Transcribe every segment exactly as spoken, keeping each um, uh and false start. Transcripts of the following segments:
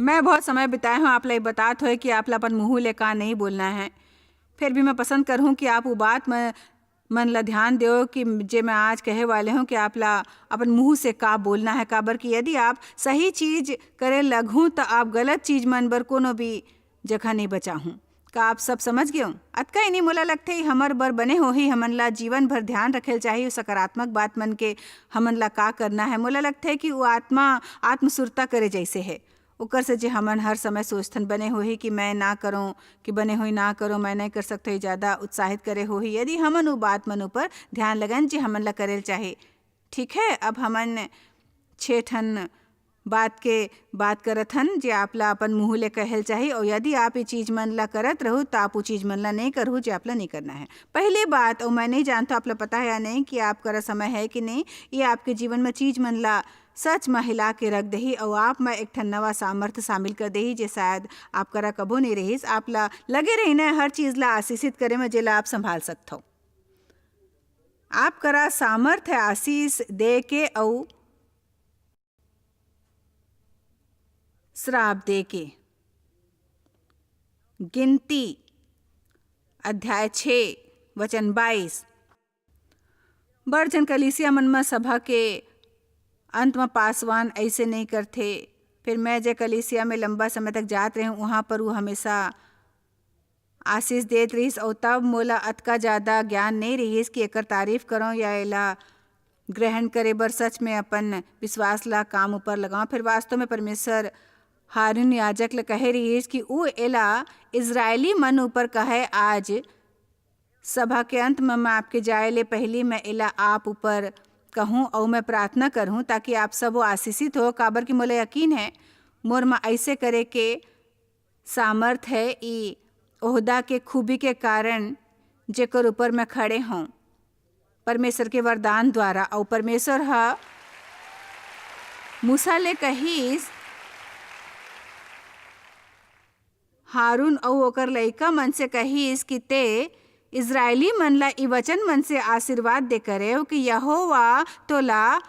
मैं बहुत समय बिताए हूँ आप ला ये बतात होए कि आप ला अपन मुँह ले का नहीं बोलना है। फिर भी मैं पसंद करहूँ कि आप वो बात में मन ला ध्यान देव कि जे मैं आज कहे वाले हूँ कि आप ला अपन मुँह से का बोलना है, काबर कि यदि आप सही चीज करे लगहूँ तो आप गलत चीज मन बर कोनो भी जगह नहीं बचाहूँ। का आप सब समझ गए हो? अतका ही नहीं, मोला लगथे हमर बर बने होही, हमन ला जीवन भर ध्यान रखे चाही, सकारात्मक बात मन के हमन ला का करना है। मोला लगथे कि वो आत्मा आत्मसुरता करे जैसे है, ओकर से जे हमन हर समय सोचथन बने होही कि मैं ना करूं, कि बने होही ना करूं, मैं नहीं कर सकते, ज़्यादा उत्साहित करे होही, यदि हमन वो बात मन ऊपर ध्यान लगन जे हमन ला करेल चाही। ठीक है, अब हमन छः ठन बात के बात करत हन जे आप ला अपन मुँह ले कहल चाही, और यदि आप ये चीज मन ला करत रहू तो आप वो चीज मन ला नहीं करहू जे आप ला नहीं करना है। पहली बात, और मैं नहीं जानता आप ला पता है या नहीं कि आप करा समय है कि नहीं, ये आपके जीवन में चीज मन ला सच में हिला के रख देही और आप में एक ठन नवा सामर्थ्य शामिल कर देही जे शायद आप करा कबो नहीं रहीस। आप ला लगे रही ना हर चीज ला आशीषित करे में, जेला आप संभाल सकथो। आप करा सामर्थ्य आशीष दे के अउ श्राप दे के। गिनती अध्याय छः, वचन बाईस। बड़ झन कलीसिया मन म सभा के अंत म पासवान अइसे नइ करथे। फिर मैं जे कलीसिया में लंबा समय तक जात रहें, उहाँ पर वो हमेशा आशीष देत रहिस, अउ तब मोला अतका ज्यादा ज्ञान नइ रहिस कि एकर तारीफ करंव या एला ग्रहण करे बर सच में अपन विश्वास ला काम ऊपर लगांव। फिर वास्तव में परमेश्वर हारून याजक ल कहे रहिस कि ऊ एला इजरायली मन ऊपर कहय, आज सभा के अंत म मैं आपके जाय ले पहिली मैं एला आप ऊपर कहूं अउ मैं प्रार्थना करहूं, ताकि आप सबो आशीषित हो, काबर कि मोला यकीन है, मोर म अइसे करे के सामर्थ है, ई ओहदा के खूबी के कारण, जेकर ऊपर मैं खड़े हूं, परमेश्वर के वरदान द्वारा। अउ परमेश्वर ह मूसा ले कहिस, हारून अउ ओकर लइका मन से कहिस कि ते इजरायली मन ला ई वचन मन से आशीर्वाद दे करेव कि यहोवा तोला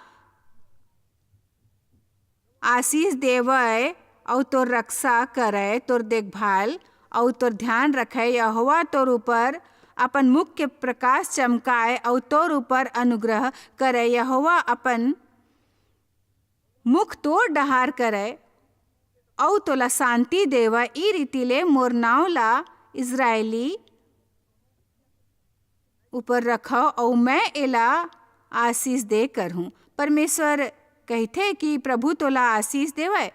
आशीष देवय अउ तोर रक्षा करय, तोर देखभाल अउ तोर ध्यान रखय। यहोवा तोर ऊपर अपन मुख के प्रकाश चमकाय अउ तोर ऊपर अनुग्रह करय। यहोवा अपन मुख तोर डहार करय अउ तोला शांति देवय। ई रीति ले मोर नांव ला इजरायली ऊपर रखव अउ मैं एला आशीष दे करहूं। परमेश्वर कहिथे कि प्रभु तोला आशीष देवय,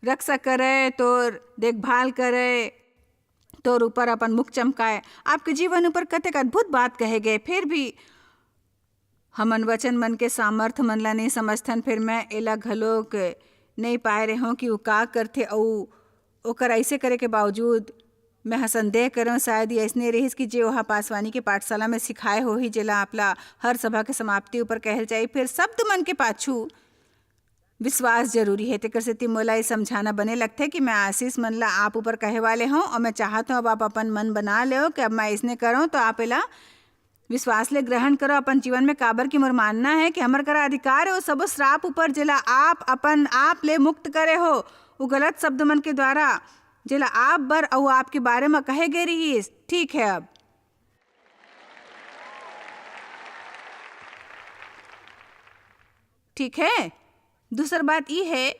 रक्षा करय, तोर देखभाल करय, तोर ऊपर अपन मुख चमकाय। आपके जीवन ऊपर कतेक अद्भुत बात कहे गए, फिर भी हमन वचन मन के सामर्थ मन ला नहीं समझथन। फिर मैं एला घलोक नहीं पाए रहेंव कि वो का करथे, अउ ओकर ऐसे करे के बावजूद मैं ह संदेह करेंव, शायद ये अइसने रहिस कि जे ओहा पासवानी के पाठशाला में सिखाए होही, जेला आपला हर सभा के समाप्ति ऊपर कहल जाई। फिर शब्द मन के पाछू विश्वास जरूरी हे, तेकर सेती मोला ये समझाना बने लगथे कि मैं आशीष मन ला आप ऊपर कहे वाले हंव, अउ मैं चाहत हंव, अब आप अपन मन बना लेव कि अब मैं अइसने करंव, तो आप एला विश्वास ले ग्रहण करो अपन जीवन में, काबर कि मोर मानना है कि हमर करा अधिकार है वो सबो श्राप ऊपर, जेला आप अपन आप ले मुक्त करे हो, वो गलत शब्द मन के द्वारा, जेला आप बर अउ आपके बारे में कहे गए रहिस। ठीक है, अब ठीक है। दूसर बात ई है,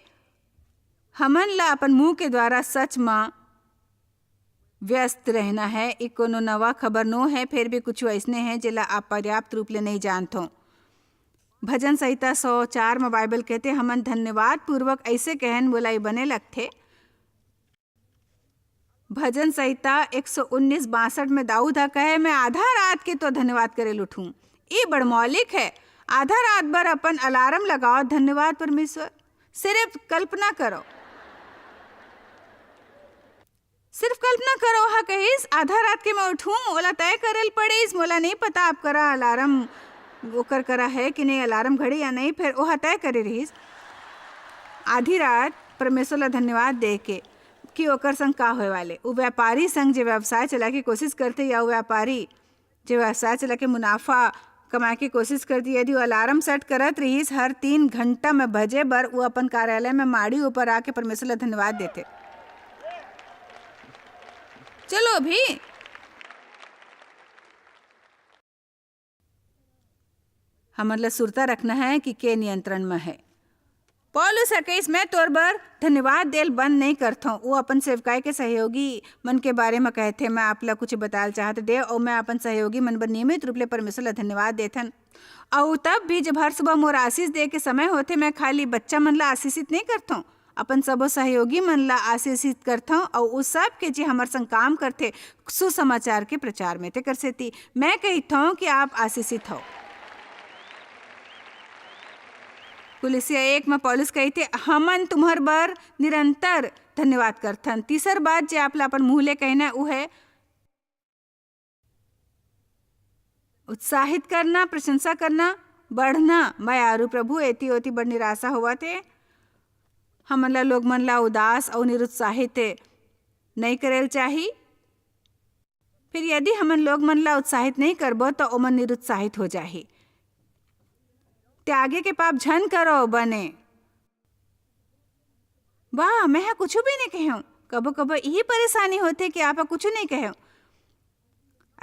हमन ला अपन मुंह के द्वारा सच म व्यस्त रहना है। ई कोनो नवा खबर नो है, फिर भी कुछ ऐसने हैं जेला आप पर्याप्त रूप ले नहीं जानथो। भजन संहिता सौ चार में बाइबल कहते, हमन धन्यवाद पूर्वक ऐसे कहन, बोला ये बने लगथे। भजन संहिता एक सौ उन्नीस बासठ में दाऊद हा कहे, मैं आधा रात के तो धन्यवाद करे ल उठूं। ई बड़ मौलिक है। आधा रात भर अपन अलार्म लगाओ, धन्यवाद परमेश्वर। सिर्फ कल्पना करो, सिर्फ कल्पना करो, हा कहिस, आधा रात के मैं उठूं, ओला तय करे ल पड़िस। मोला नहीं पता आप करा अलार्म ओकर करा है कि नहीं, अलार्म घड़ी या नहीं, फिर ओहा तय करे रहिस आधी रात परमेश्वर ला धन्यवाद दे के कि ओकर संग का होए वाले। उ व्यापारी संग जे व्यवसाय चला के कोशिश करथे या उ व्यापारी जे व्यवसाय चला के मुनाफा कमाए के कोशिश करती। यदि वो अलार्म सेट करत रहिस हर तीन घंटा में बजे बर, वो अपन कार्यालय में माड़ी ऊपर आके परमेश्वर ला धन्यवाद देथे। चलो अभी हमन ला सुरता रखना है कि के नियंत्रण में है। पौलुस ह कहिस, "मैं तोर बर धन्यवाद देल बंद नहीं करथौं।" वो अपन सेवकाई के सहयोगी मन के बारे में कहथे, "मैं आप ला कुछ बताल चाहत देव, और मैं अपन सहयोगी मन बर नियमित रूप ले परमेश्वर ला धन्यवाद देथन। और तब भी जब हर सुबह मोर आशीष दे के समय होथे, मैं खाली बच्चा मन ला आशीषित नहीं करथौं, अपन सबो सहयोगी मन ला आशीषित करथौं, और उस सब के जे हमर संग काम करथे सुसमाचार के प्रचार में।" तेकर सेती मैं कहिथौं कि आप आशीषित हो। कुलिसिया एक में पौलुस कहिथे, "हमन तुम्हर बर निरंतर धन्यवाद करथन।" तीसर बात जे आप ला अपन मुंह ले कहना, वो है उत्साहित करना, प्रशंसा करना, बढ़ना। मयारू प्रभु, एती ओती बड़ निराशा होवत हे। हमन ला, लोग मन ला उदास अउ निरुत्साहित नहीं करेल चाही। फिर यदि हमन लोग मन ला उत्साहित नहीं करबो, तो ओमन निरुत्साहित हो जाही। त्यागे के पाप झन करो बने। वाह, मैं ह कुछु भी नहीं कहेंव। कबो कबो यही परेशानी होथे कि आप ह कुछु नहीं कहेंव।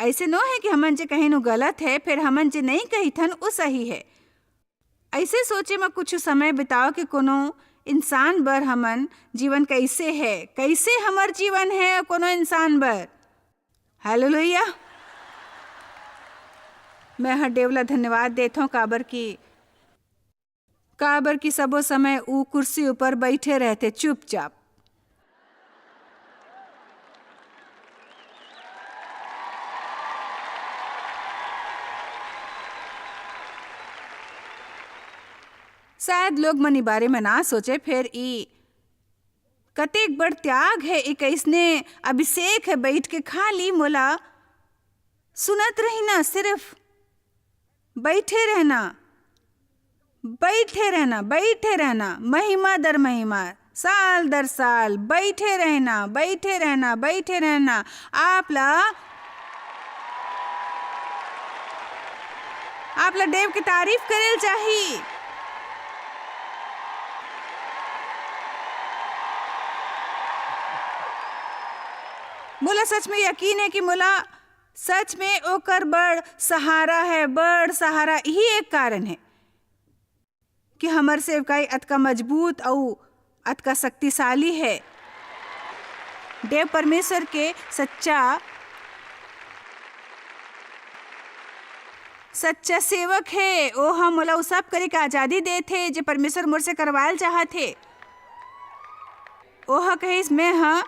ऐसे नो है कि हमन जे कहेन वो गलत है, फिर हमन जे नहीं कहिथन वो सही है। ऐसे सोचे में कुछ समय बिताओ कि कोनो इंसान बर हमन जीवन कैसे है, कैसे हमर जीवन है कोनो इंसान बर। हालेलुया। मैं हर देव ला धन्यवाद देथौं, काबर कि, काबर कि सबो समय ऊ कुर्सी ऊपर बैठे रहथे चुपचाप। शायद लोग मन ई बारे में ना सोचे, फेर ई कतेक बड़ त्याग है, ई कइसने अभिषेक है, बैठ के खाली मोला सुनत रहिना, सिर्फ बैठे रहना, बैठे रहना, बैठे रहना, महिमा दर महिमा, साल दर साल, बैठे रहना, बैठे रहना, बैठे रहना। आप ला, आप ला देव के तारीफ करेल चाही। मोला सच में यकीन है कि मोला सच में ओकर बड़ सहारा है, बड़ सहारा। यही एक कारण है कि हमर सेवकाई अतका मजबूत अउ अतका शक्तिशाली है। देव परमेश्वर के सच्चा, सच्चा सेवक है। ओह मोला उ सब करे के आजादी देथे, जे परमेश्वर मोर से करवायल चाहत हे। ओह कहिस, "मैं ह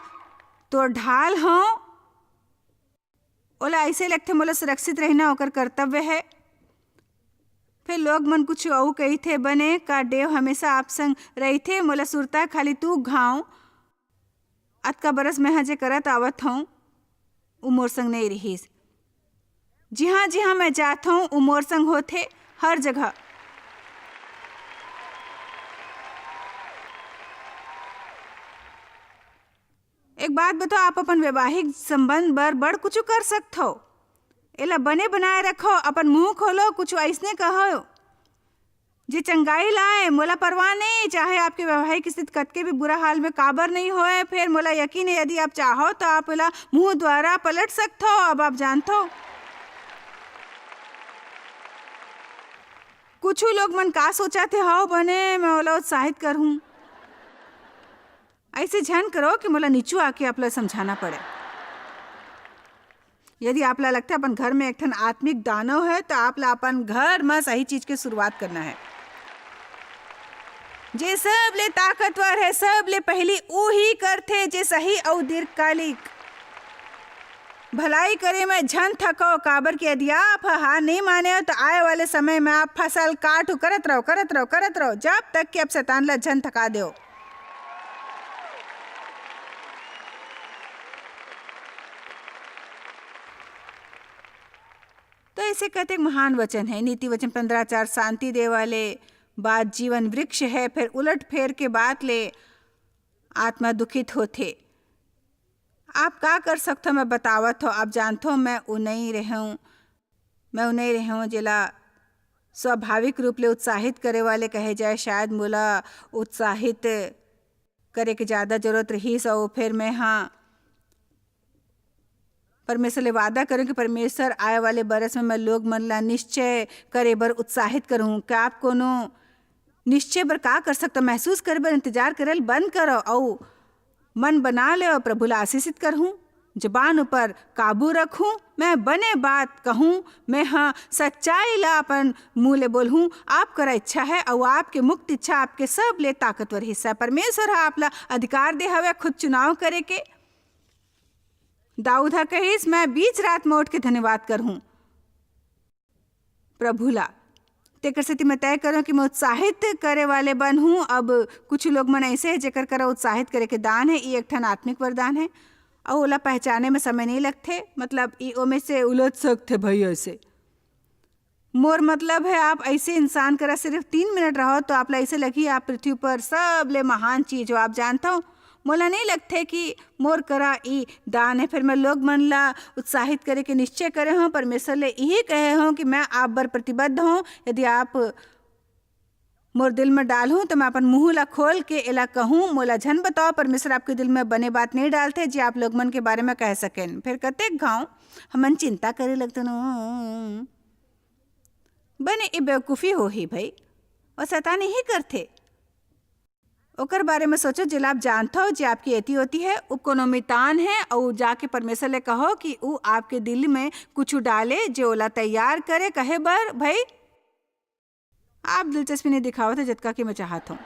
तोर ढाल हौं।" ओला अइसे लगथे, मोला सुरक्षित रहिना ओकर कर्तव्य है। फेर लोग मन कुछ अऊ कहिथे, "बने, का देव हमेशा आप संग रहिथे? मोला सुरता खाली तू घाव। अतका बरस मैं ह जे करत आवत हौं, उ मोर संग नइ रिहिस। जिहाँ-जिहाँ मैं जात हौं, उ मोर संग होथे, हर जगह।" एक बात बताओ, आप अपन वैवाहिक संबंध बर बड़ कुछु कर सकथो। एला बने बनाए रखो, अपन मुंह खोलो, कुछु अइसने कहो जे चंगाई लाए। मोला परवाह नहीं, चाहे आपके वैवाहिक स्थिति कतके भी बुरा हाल में काबर नहीं होए, फेर मोला यकीन है, यदि आप चाहो तो आप एला मुंह द्वारा पलट सकथो। अब आप जानथो, कुछु लोग मन का सोचत हे, "हव बने, मैं ओला उत्साहित करहूं।" ऐसे झन करो कि मोला नीचू आके आप ला समझाना पड़े। यदि आप ला लगता है अपन घर में एक ठन आत्मिक दानव है, तो आप ला अपन घर में सही चीज के शुरुआत करना है। जे सब ले ताकतवर है, सब ले पहली उही करथे जे सही अउ दीर्घकालिक भलाई करे में झन थको, काबर कि यदि आप ह हार नहीं माने हो, तो आए वाले समय में आप फसल काटू करत रहो, करत रहो, करत रहो, जब तक कि आप शैतान ला झन थका दो। तो ऐसे कतेक महान वचन है, नीति वचन पंद्रह चार, शांति दे वाले बात जीवन वृक्ष है, फिर उलट फेर के बात ले आत्मा दुखित होथे। आप का कर सकथो, मैं बतावत हो, आप जानथो, मैं उ नई रहूं, मैं उ नई रहूं, जेला स्वाभाविक रूप ले उत्साहित करे वाले कहे जाए, शायद मोला उत्साहित करे के ज़्यादा जरूरत रहिस, अउ फिर मैं हा परमेश्वर ले वादा करूं कि परमेश्वर आए वाले बरस में मैं लोग मन ला निश्चय करे बर उत्साहित करूं। क्या आप कोनो निश्चय बर का कर सकता? महसूस करे बर इंतजार करल बंद करो, अउ मन बना ले अउ प्रभु ला आशीषित करहूं। जबान ऊपर काबू रखूं, मैं बने बात कहूं, मैं हा सच्चाई ला अपन मुंह ले बोलहूं। आप करा इच्छा है, अउ आपके मुक्त इच्छा आपके सब ले ताकतवर हिस्सा है। परमेश्वर हा आप ला अधिकार दे हवे खुद चुनाव करे के। दाऊद हा कहिस, मैं बीच रात में उठ के धन्यवाद करहूं प्रभु ला। तेकर सेती मैं तय करूं कि मैं उत्साहित करे वाले बनहूं। अब कुछ लोग मन ऐसे है, जेकर करा उत्साहित करे के दान है, ई एक ठन आत्मिक वरदान है, अउ ओला पहचाने में समय नहीं लगथे। मतलब, ई ओमे से उलझ सकथे भाई ऐसे। मोर मतलब है, आप ऐसे इंसान करा सिर्फ तीन मिनट रहो, तो आप ला ऐसे लगही, आप पृथ्वी पर सबले महान चीज हो। आप जानत हो, मोला नहीं लगथे कि मोर करा ई दान है। फिर मैं लोग मन ला उत्साहित करे के निश्चय करे हूँ, परमेश्वर ले यही कहे हूँ कि मैं आप बर प्रतिबद्ध हूँ। यदि आप मोर दिल में डालहूँ, तो मैं अपन मुंह ला खोल के एला कहूँ, मोला झन बताओ, परमेश्वर आपके दिल में बने बात नहीं डालथे, जे आप लोग मन के बारे में कह सकेन। फिर कतेक घाव हमन चिंता करे लगथन, बने, ये बेवकूफी होही भाई, और शैतान यही करथे। ओकर बारे में सोचो, जेला आप जानत हो, जे आपकी एती ओती है, उ कोनो मितान है, अउ जाके परमेश्वर ले कहो कि उ आपके दिल में कुछ डाले, जे ओला तैयार करे, कहे बर, भाई, आप दिलचस्पी नहीं दिखावत है, जतका कि मैं चाहत हूँ।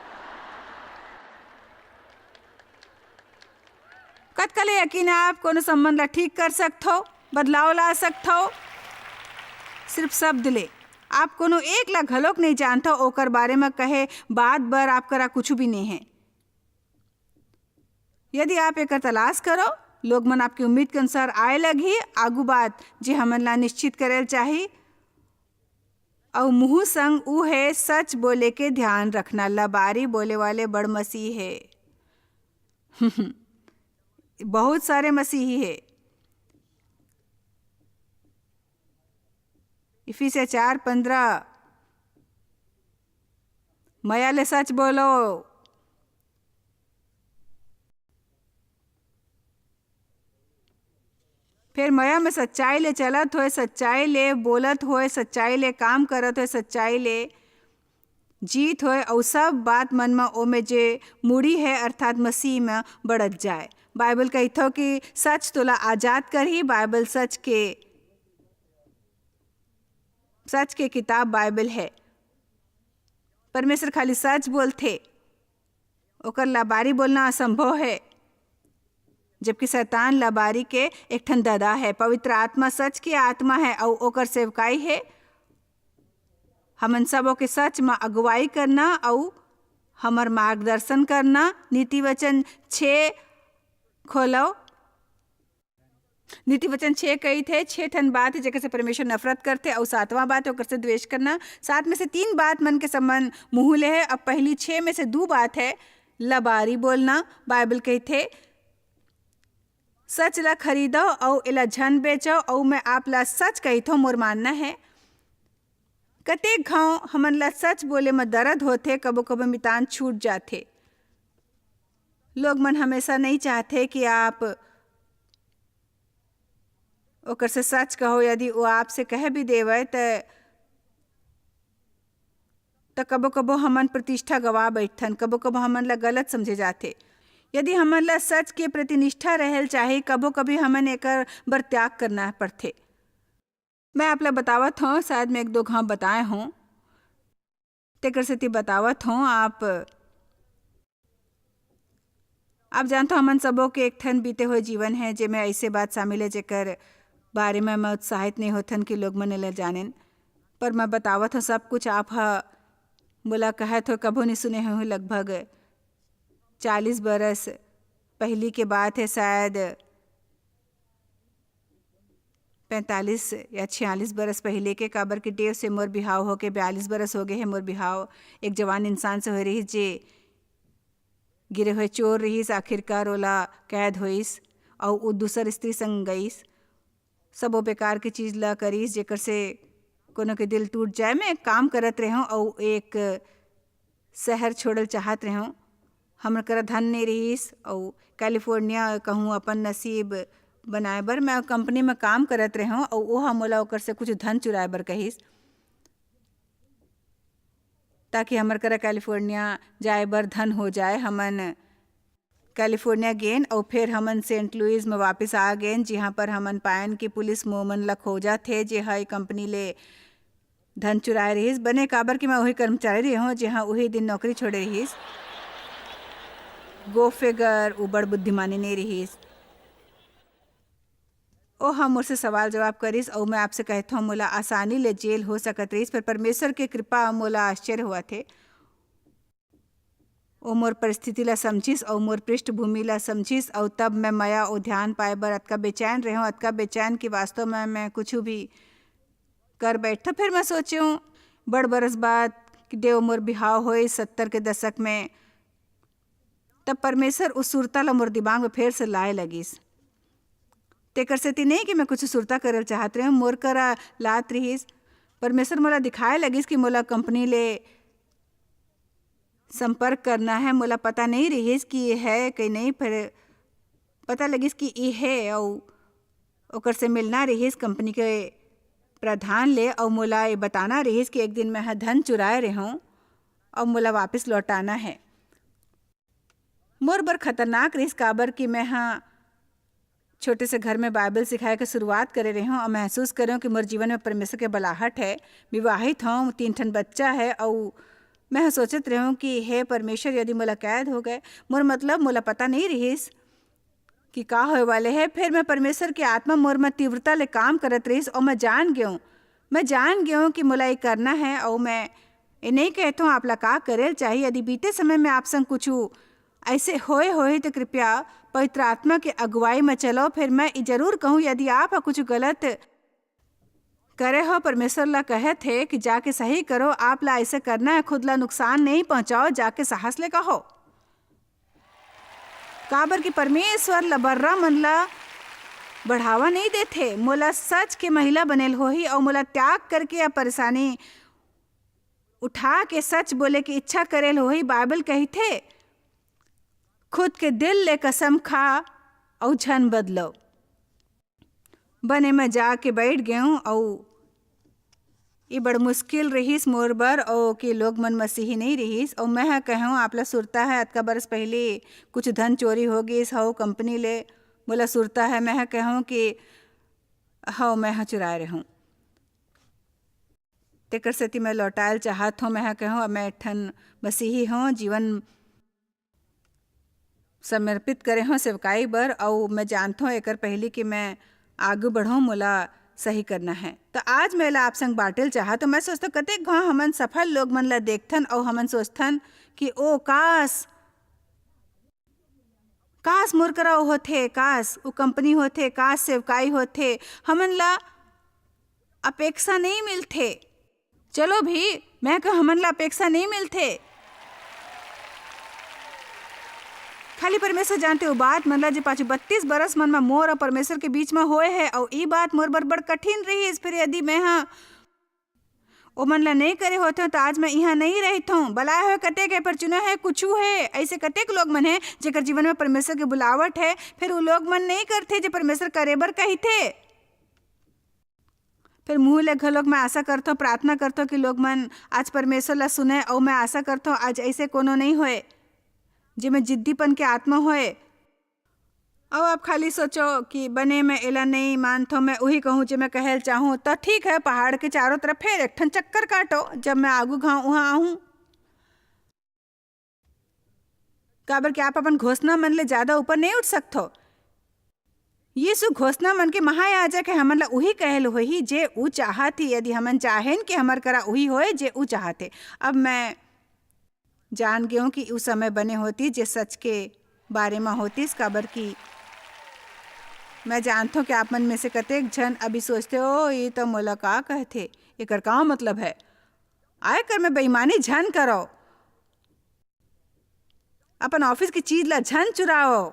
कतका ले यकीन है, आप कोनो संबंध ला ठीक कर सकत हो, बदलाव ला सकत हो, सिर्फ शब्द ले। आप कोनो एक ला घलोक नहीं जानत हो, ओकर बारे में कहे बात बर आप करा कुछ भी नहीं है। यदि आप एकर तलाश करो, लोग मन आपकी उम्मीद के अनुसार आए लगही। आगू बात, जे हमन ला निश्चित करे ल चाही, अउ मुंह संग उ है, सच बोले के ध्यान रखना, लबारी बोले वाले बड़ मसीह है। बहुत सारे मसीही है। इफिसिया चार पन्द्रह, मया ले सच बोलो। फिर मया में सच्चाई ले चलत होए, सच्चाई ले बोलत होए, सच्चाई ले काम करत होए, सच्चाई ले जीत होए, अउ सब बात मन म ओमे जे मुड़ी है, अर्थात मसीह म बढ़त जाए। बाइबल कहिथो कि सच तोला आजाद करही। बाइबल सच के, सच के किताब बाइबल है। परमेश्वर खाली सच बोलथे, ओकर लबारी बोलना असंभव है, जबकि शैतान लबारी के एक ठन ददा है। पवित्र आत्मा सच के आत्मा है, अउ ओकर सेवकाई है हमन सबो के सच म अगुवाई करना अउ हमर मार्गदर्शन करना। नीति वचन छः खोलो। नीति वचन छः कहिथे, छः ठन बात है जेकर से परमेश्वर नफरत करथे, अउ सातवां बात है ओकर से द्वेष करना। सात में से तीन बात मन के संबंध मुंह ले है। अब पहली छः में से दू बात है लबारी बोलना। बाइबल कहिथे, सच ला खरीदो अउ एला झन बेचो, अउ मैं आप ला सच कहिथों, मोर मानना है, कतेक घांव हमन ला सच बोले म दरद होथे, कभो-कभो मितान छूट जाथे। लोग मन हमेशा नइ चाहथे कि आप ओकर से सच कहो। यदि वो आपसे कह भी देवय, त, त कभो-कभो हमन प्रतिष्ठा गवा बैठथन, कभो-कभो हमन ला गलत समझे जाथे। यदि हमन ला सच के प्रतिनिष्ठा रहल चाही, कभो-कभी हमन एकर बर त्याग करना पड़थे। मैं आप ला बतावत हौं, शायद मैं एक दो घांव बताए हौं, तेकर सेती बतावत हौं। आप, आप जानथो, हमन सबो के एक ठन बीते हुए जीवन है, जेमे ऐसे बात शामिल है, जेकर बारे में मैं उत्साहित नहीं होथन कि लोग मन एला जानेन। पर मैं बतावत हौं, सब कुछ आप ह मोला कहत हो, कभो नहीं सुने हो। लगभग चालीस बरस पहली के बात है, शायद पैंतालीस या छियालीस बरस पहले के, काबर कि डेव से मोर बिहाव होके बयालीस बरस हो गए है। मोर बिहाव एक जवान इंसान से हो रही, जे गिरे हुए चोर रहिस, आखिरकार ओला कैद होइस, अउ उ दूसर स्त्री संग गइस, सबो बेकार के चीज ला करिस, जेकर से कोनो के दिल टूट जाए। मैं काम करत रहेंव अउ एक शहर छोड़ल चाहत रहेंव। हमर करा धन नइ रिहिस अउ कैलिफोर्निया कहूँ अपन नसीब बनाए बर मैं कंपनी में काम करत रहेंव अउ ओह मोला ओकर से कुछ धन चुराए बर कहिस, ताकि हमर करा कैलिफोर्निया जाए बर धन हो जाए। हमन कैलिफोर्निया गेन अउ फेर हमन सेंट लुइस में वापस आ गेन, जिहाँ पर हमन पायन कि पुलिस मोमन ला खोजत हे, जे ह ए कंपनी ले धन चुराए रिहिस। बने काबर कि मैं उही कर्मचारी रहेंव, जेहा उही दिन नौकरी छोड़े रिहिस। गो फिगर, उ बड़ बुद्धिमानी नइ रिहिस। ओह मोर से सवाल जवाब करिस अउ मैं आपसे कहत हंव, मोला आसानी ले जेल हो सकत रिहिस, पर परमेश्वर के कृपा मोला आश्चर्य होवत हे। ओ मोर परिस्थिति ला समझिस अउ मोर पृष्ठभूमि ला समझिस, अउ तब मैं मया अउ ध्यान पाए बर अतका बेचैन रहेंव, अतका बेचैन कि वास्तव में मैं कुछु भी कर बैठथंव। फेर मैं सोचेंव, बड़ बरस बाद कि देव मोर बिहाव होइस सत्तर के दशक में, तब परमेश्वर उस सुरता ला मोर दिमाग में फेर से लाए लगिस। तेकर सेती नहीं कि मैं कुछ सुरता करल चाहत रहेंव, मोर करा लात रिहिस। परमेश्वर मोला दिखाए लगिस कि मोला कंपनी ले संपर्क करना हे। मोला पता नइ रिहिस कि ये हे कि नहीं, पर पता लगिस कि ये हे अउ ओकर से मिलना रिहिस कंपनी के प्रधान ले, अउ मोला ये बताना रिहिस कि एक दिन मैं ह धन चुराए रहेंव अउ मोला वापस लौटाना हे। मोर बर खतरनाक रिहिस, काबर कि मैं ह छोटे से घर में बाइबल सिखाए के शुरुआत करे रहेंव अउ महसूस करेंव कि मोर जीवन में परमेश्वर के बलाहट हे। विवाहित हंव, तीन ठन बच्चा हे, अउ मैं ह सोचत रहेंव कि हे परमेश्वर, यदि मोला कैद हो गए, मोर मतलब मोला पता नइ रिहिस कि का होए वाले हे। फेर मैं परमेश्वर के आत्मा मोर म तीव्रता ले काम करत रिहिस अउ मैं जान गेंव, मैं जान गेंव कि मोला ये करना हे। अउ मैं ये नइ कहत हंव आप ला का करेल चाही। यदि बीते समय में आप संग कुछु ऐसे होए होही, तो कृपया पवित्र आत्मा के अगुवाई में चलो। फेर मैं ये जरूर कहूँ, यदि आप ह कुछ गलत करे हो, परमेश्वर ला कहत हे कि जाके सही करो, आप ला ऐसे करना हे, खुद ला नुकसान नहीं पहुंचाओ, जाके साहस ले कहो। काबर कि परमेश्वर ला बर्रा मन ला बढ़ावा नहीं देथे। मोला सच के महिला बनेल होही अउ मोला त्याग करके या परेशानी उठा के सच बोले के इच्छा करेल होही। बाइबल कहिथे, खुद के दिल ले कसम खा अउ झन बदलो। बने मैं जाके बैठ गेंव अउ ये बड़ मुश्किल रिहिस मोर बर, अउ के लोग मन मसीही नहीं रिहिस। अउ मैं ह कहेंव, आप ला सुरता हे, अतका बरस पहिली कुछ धन चोरी हो गिस हव कंपनी ले, मोला सुरता हे। मैं ह कहेंव कि हव, मैं ह चुराए रहेंव, तेकर सेती मैं लौटायल चाहत हंव। मैं ह कहेंव, अब मैं एक ठन मसीही हंव, जीवन समर्पित करे हंव सेवकाई बर, अउ मैं जानथंव एकर पहिली कि मैं आगू बढ़ंव, मोला सही करना हे। तो आज मैं एला आप संग बांटेल चाहत हंव। मैं सोचथंव, कतेक घांव हमन सफल लोग मन ला देखथन अउ हमन सोचथन कि ओ काश, काश मोर करा ओ होथे, काश ओ कंपनी होथे, काश सेवकाई होथे। हमन ला अपेक्षा नहीं मिलथे। चलो भी, मैं कह हमन ला अपेक्षा नहीं मिलथे। खाली परमेश्वर जानथे ओ बात मन ला, जे पाछू बत्तीस बरस मन म मोर अउ परमेश्वर के बीच म होए हे, अउ ई बात मोर बर बड़ कठिन रिहिस। फिर यदि मैं ह ओमन ला नहीं करे होथंव, त आज मैं इहां नहीं रहिथंव। बलाए होए कतेक हे, पर चुने होए कुछु हे। ऐसे कतेक लोग मन हे, जेकर जीवन में परमेश्वर के बुलावट हे, फिर वो लोग मन नहीं करथे, जे परमेश्वर करे बर कहिथे। फिर मुंह ले घलोक मैं आशा करथंव, प्रार्थना करथंव कि लोग मन आज परमेश्वर ला सुने, अउ मैं आशा करथंव, आज ऐसे कोनो नहीं होए, जेमे जिद्दीपन के आत्मा होए। अउ आप खाली सोचो कि बने, मैं एला नहीं मानथंव, मैं उही कहूं, जे मैं कहेल चाहूं। त ठीक हे, पहाड़ के चारों तरफ फेर एक ठन चक्कर काटो, जब मैं आगू घांव उहां आहूं। काबर कि आप अपन घोषणा मन ले ज्यादा ऊपर नहीं उठ सकथो। यीशु घोषणा मन के महायाजक हे, हमन ला उही कहेल होही, जे ऊ चाहत हे। यदि हमन चाहेन कि हमर करा उही होए, जे ऊ चाहत हे। अब मैं जान गेंव कि ऊ समय बने होतिस, जे सच के बारे म होतिस, काबर कि मैं जानथंव कि आप मन में से कतेक झन अभी सोचथे, "ओ, ये तो मोला का कहथे, एकर का मतलब हे?" आयकर में बेईमानी झन करो, अपन ऑफिस की चीज ला झन चुराओ।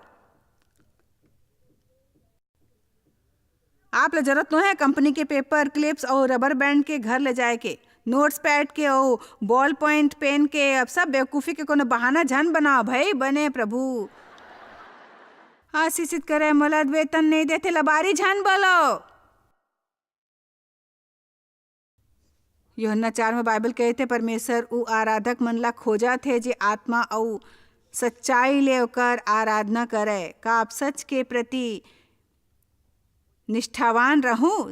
आप ला जरूरत नोहे कंपनी के पेपर क्लिप्स अउ रबर बैंड के घर ले जाए के, नोट्स पैड के अउ बॉल पॉइंट पेन के। अब सब बेवकूफी के कोनो बहाना झन बनाओ भई, बने प्रभु। आशीषित करे मोला, वेतन नइ देथे, लबारी झन बोलो। यूहन्ना चार में बाइबल कहिथे, "परमेसर उ आराधक मन ला खोजत हे, जे आत्मा अउ सच्चाई ले ओकर आराधना करय।" का आप सच के प्रति निष्ठावान रहूं?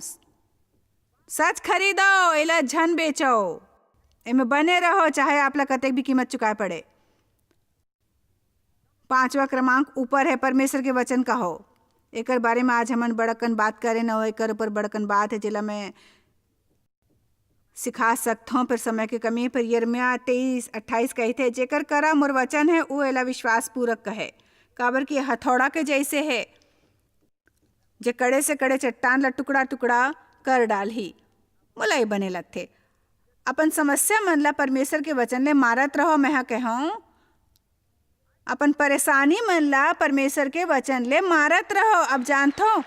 सच खरीदो, एला झन बेचो। एमे बने रहो, चाहे आप ला कतेक भी कीमत चुकाए पड़े। पांचवा क्रमांक ऊपर हे, परमेसर के वचन कहो। एकर बारे में आज हमन बड़ अकन बात करेन अउ एकर ऊपर बड़ अकन बात हे, जेला मैं सिखा सकथों, फेर समय के कमी हे। फेर यिर्मयाह तेईस अट्ठाईस कहिथे, "जेकर करा मोर वचन हे, वो एला विश्वासपूर्वक कहे, काबर कि ये हथौड़ा के जइसे हे, जे कड़े से कड़े चट्टान ला टुकड़ा-टुकड़ा कर डालही।" मोला ये बने लगथे। अपन समस्या मन ला परमेसर के वचन ले मारत रहो, मैं हा कहूं, अपन परेशानी मन ला परमेसर के वचन ले मारत रहो। अब जानथो,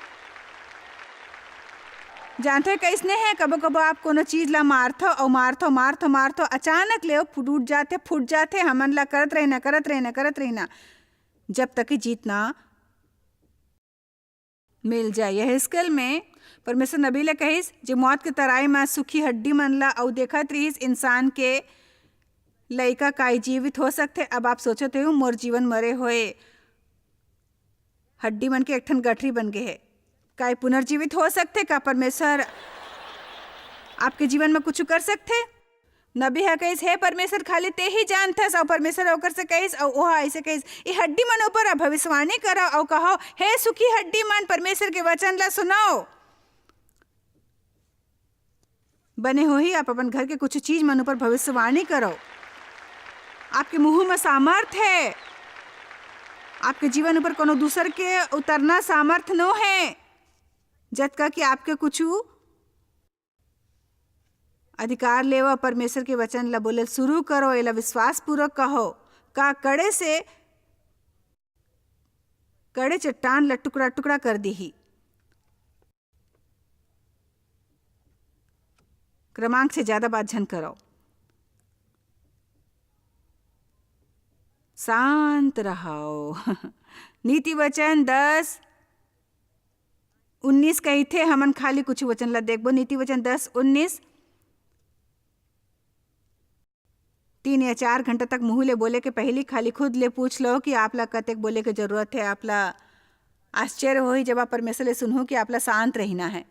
जानथो कइसने हे, कबो-कबो आप कोनो चीज ला मारथो अउ मारथो, मारथो, मारथो, अचानक ले वो फुट, टूट जाथे, फुट जाथे। हमन ला करत रहिना, करत रहिना, करत रहिना, जब तक कि जीतना मिल जाए। यहेजकेल में परमेसर नबी ले कहिस, जे मौत के तराई म सुखी हड्डी मन ला अउ देखत रिहिस, इंसान के लइका काय जीवित हो सकथे? अब आप सोचत होहू, मोर जीवन मरे होए हड्डी मन के एक ठन गठरी बन गे हे। काय पुनर्जीवित हो सकथे? का परमेसर आपके जीवन में कुछ कर सकथे? नबी ह कहिस, "हे परमेसर, खाली तें ही जानथस।" अउ परमेसर ह ओकर से कहिस, अउ ओह अइसे कहिस, "ए हड्डी मन ऊपर भविष्यवाणी करव अउ कहव, हे सुखी हड्डी मन, परमेसर के वचन ला सुनव।" बने होही, आप अपन घर के कुछ चीज मन ऊपर भविष्यवाणी करव। आपके मुंह में सामर्थ हे, आपके जीवन ऊपर कोनो दूसर के उतरना सामर्थ नो हे, जतका कि आपके कुछ अधिकार लेवा, परमेसर के वचन ला बोले शुरू करो, एला विश्वासपूर्वक कहो। का कड़े से कड़े चट्टान ला टुकड़ा-टुकड़ा कर दीही? क्रमांक से ज्यादा बात झन करो, शांत रहो। नीति वचन दस उन्नीस कहिथे, हमन खाली कुछ वचन ला देखबो। नीति वचन दस उन्नीस, तीन या चार घंटा तक मुंह ले बोले के पहिली खाली खुद ले पूछ लो कि आप ला कतेक बोले के जरूरत हे। आप ला आश्चर्य होही, जब आप परमेसर ले सुनहू कि आप ला शांत रहिना हे।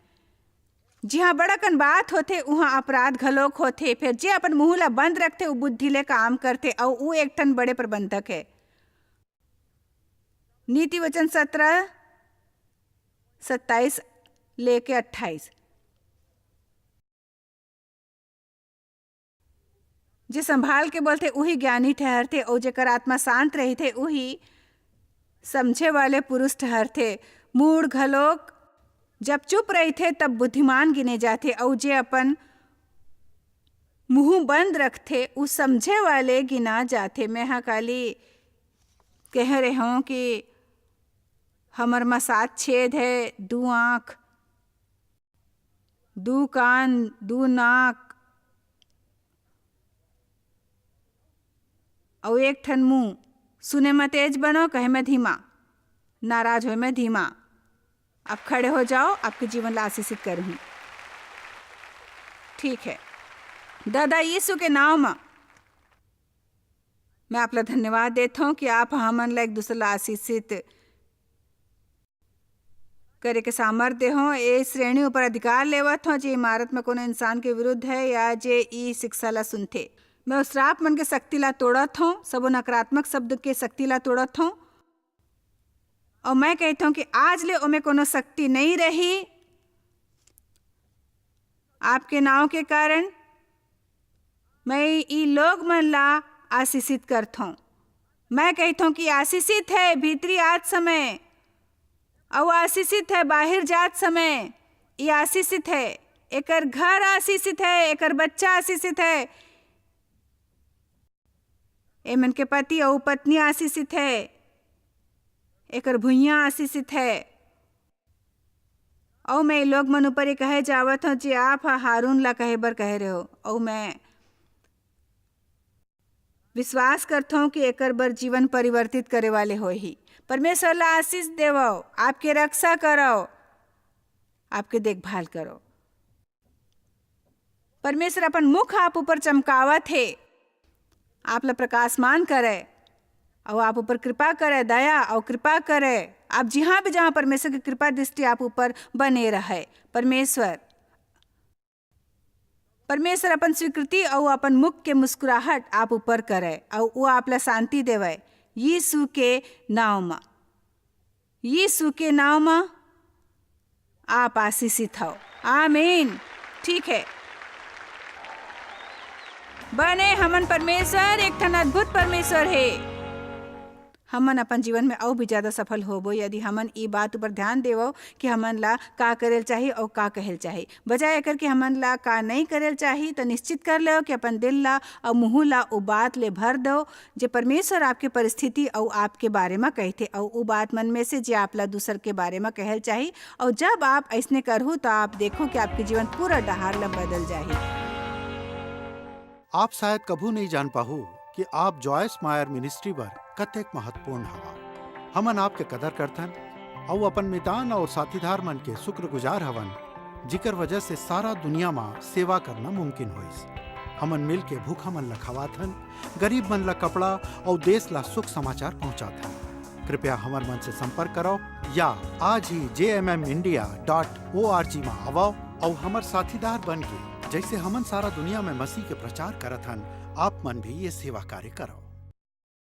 जिहां बड़ अकन बात होथे, उहां अपराध घलोक होथे। फेर जे अपन मुंह ला बंद रखथे, उ बुद्धि ले काम करथे, अउ उ एक ठन बड़े प्रबंधक हे। नीति वचन सत्रह, सत्ताईस लेके अट्ठाईस। जे संभाल के बोलथे, उही ज्ञानी ठहरथे, अउ जेकर आत्मा शांत रहिथे, उही समझे वाले पुरुष ठहरथे। मूढ़ घलोक जब चुप रहिथे, तब बुद्धिमान गिने जाथे, अउ जे अपन मुंह बंद रखथे, उ समझे वाले गिना जाथे। मैं हा काली कह रहे हूं कि हमर मा सात छेद है, दू आंख, दू कान, दू नाक, अउ एक ठन मुंह। सुने में तेज बनो, कहे में धीमा, नाराज होए में धीमा। आप खड़े हो जाओ, आपके जीवन ला आशीषित करूँ। ठीक है, दादा यीशु के नाम में मैं आप ला धन्यवाद देत हूँ कि आप हमन ला एक दूसरे ला आशीषित करे के सामर्थ दे हो। ए श्रेणी ऊपर अधिकार लेवत हो, जे इमारत में कोनो इंसान के विरुद्ध है या जे ई शिक्षा ला सुनथे। मैं उस श्राप मन के शक्ति ला तोड़त हूँ, सबो नकारात्मक शब्द के शक्ति ला तोड़त हूँ। और मैं कहत हूँ कि आज ले ओमे कोनो शक्ति नहीं रही। आपके नाव के कारण मैं ई लोग मन ला आशीषित करत हूँ। मैं कहत हूँ कि आशीषित है भीतरी आत समय, अउ आशीषित है बाहिर जात समय। ई आशीषित है, एकर घर आशीषित है, एकर बच्चा आशीषित है, एमन के पति अउ पत्नी आशीषित है, एकर भुइयां आशीषित है, अउ मैं लोग मन ऊपर ये कहे जावत हूँ जे आप ह हारून ला कहे बर कहे रहे हो, अउ मैं विश्वास करथौं कि एकर बर जीवन परिवर्तित करे वाले होही। परमेश्वर ला आशीष देवव, आपके रक्षा करव, आपके देखभाल करव। परमेश्वर अपन मुख आप ऊपर चमकावत हे, आप ला प्रकाशमान करे, अउ आप ऊपर कृपा करे, दया अउ कृपा करे। आप जिहाँ भी जाओ, परमेश्वर की कृपा दृष्टि आप ऊपर बने रहे। परमेश्वर परमेश्वर अपन स्वीकृति अउ अपन मुख के मुस्कुराहट आप ऊपर करे, अउ वो आप ला शांति देवे। यीशु के नाव म, यीशु के नाव म आप आशीषित हव। आमीन। ठीक है, बने हमन परमेश्वर एक ठन अद्भुत परमेश्वर हे। हमन अपन जीवन में अउ भी ज्यादा सफल होबो, यदि हमन ई बात ऊपर ध्यान देवो कि हमन ला का करेल चाही अउ का कहेल चाही। बजाय एकर कि हमन ला का नहीं करेल चाही, त निश्चित कर लेव कि अपन दिल ला अउ मुंह ला उ बात ले भर दो, जे परमेश्वर आपके परिस्थिति अउ आपके बारे म कहथे, अउ उ बात मन में से जे आप ला दूसर के बारे म कहेल चाही। अउ जब आप अइसने करहू, त आप देखो कि आपके जीवन पूरा डहार ला बदल जाही। आप शायद कभू नहीं जान पाहू कि आप जॉयस मायर मिनिस्ट्री बर कतेक महत्वपूर्ण हवा। हमन आपके कदर करथन अउ अपन मितान अउ साथीदार मन के शुक्रगुजार हवन, जिकर वजह से सारा दुनिया म सेवा करना मुमकिन होइस। हमन मिल के भूखा मन ला खवाथन, गरीब मन ला कपड़ा अउ देश ला सुख समाचार पहुंचाथन। कृपया हमर मन से संपर्क करव या आज ही J M M India dot O R G म आवव अउ हमर साथीदार बन के, जैसे हमन सारा दुनिया में मसीह के प्रचार करत हन, आप मन भी ये सेवा कार्य करव।